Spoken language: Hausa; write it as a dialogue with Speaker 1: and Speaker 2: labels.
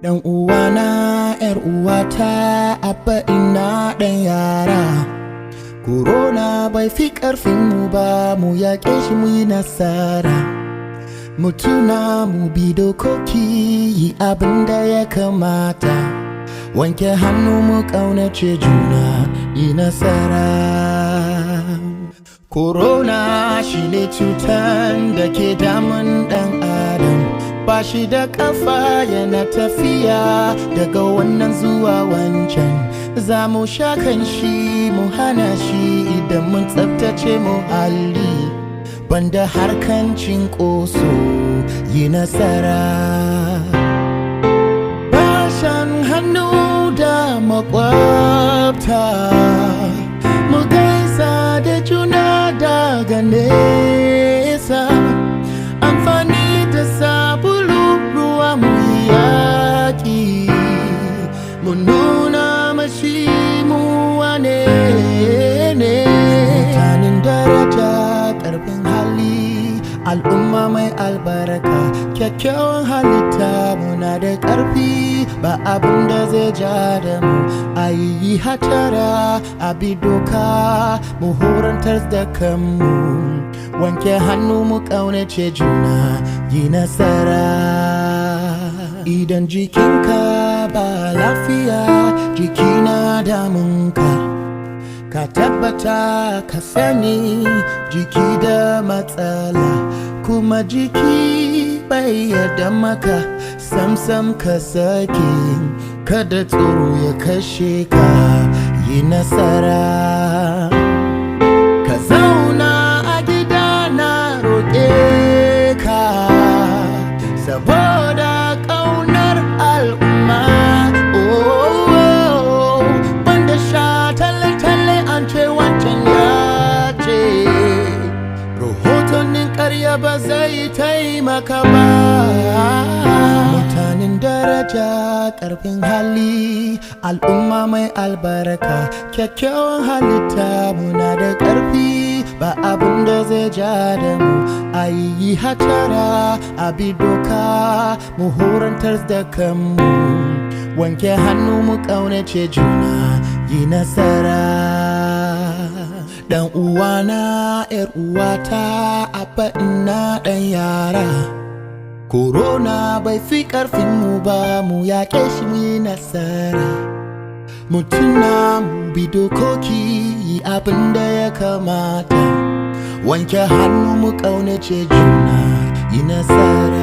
Speaker 1: Dan uwana, ‘yar uwata, abba ina ɗan yara. Corona bai fi ƙarfinmu ba, mu yaƙe shi mu yi nasara. Mu tuna mu bi dokoki, yi abin da ya kamata. Wanke hannu, mu ƙaunace juna, yi nasara. Corona shine cutan da ke damun ɗan adam. Ba shi da ƙafa, yana tafiya daga wannan zuwa wancan. Za mu sha kan shi, mu hana shi idan mun tsaftace muhalli. Banda harkan cinkoso, yi nasara. Bashan hannu da makwabta, mu gaisa da juna daga nesa. Amfani da sabulu, ruwa, mu yi yaƙi. Mu nuna mashi mu wane ne. Mutanen daraja, ƙarfin hali, al'umma mai albarka, kyakkyawan halitta, muna da ƙarfi, ba abin da zai ja da mu. A yi hatara, a bi doka, mu horantar da kanmu. Wanke hannu, mu ƙaunace juna, yi nasara. Idan jikinka ba lafiya, jiki na damunka, ka tabbata ka sani jiki da matsala, kuma jiki bai yarda maka samsam ka sake, kada tsoro ya kashe ka, yi nasara. Ka zauna a gida, na roƙe ka, saboda ƙaunar al'umma. Oh, banda sha talle-talle, an ce wancan ya ce, rahotannin ƙarya ba zai taimaka ba. Mutanen daraja, ƙarfin hali, al'umma mai albarka, kyakkyawan halitta, muna da ƙarfi, ba abin da zai ja da mu. A yi hatara, a bi doka, mu horantar da kanmu. Wanke hannu, mu ƙaunace juna, yi nasara. Dan uwana, ‘yar uwata, abba ina ɗan yara. Corona bai fi ƙarfinmu ba, mu yaƙe shi mu yi nasara. Mu tuna mu bi dokoki, yi abin da ya kamata. Wanke hannu, mu ƙaunace juna, yi nasara.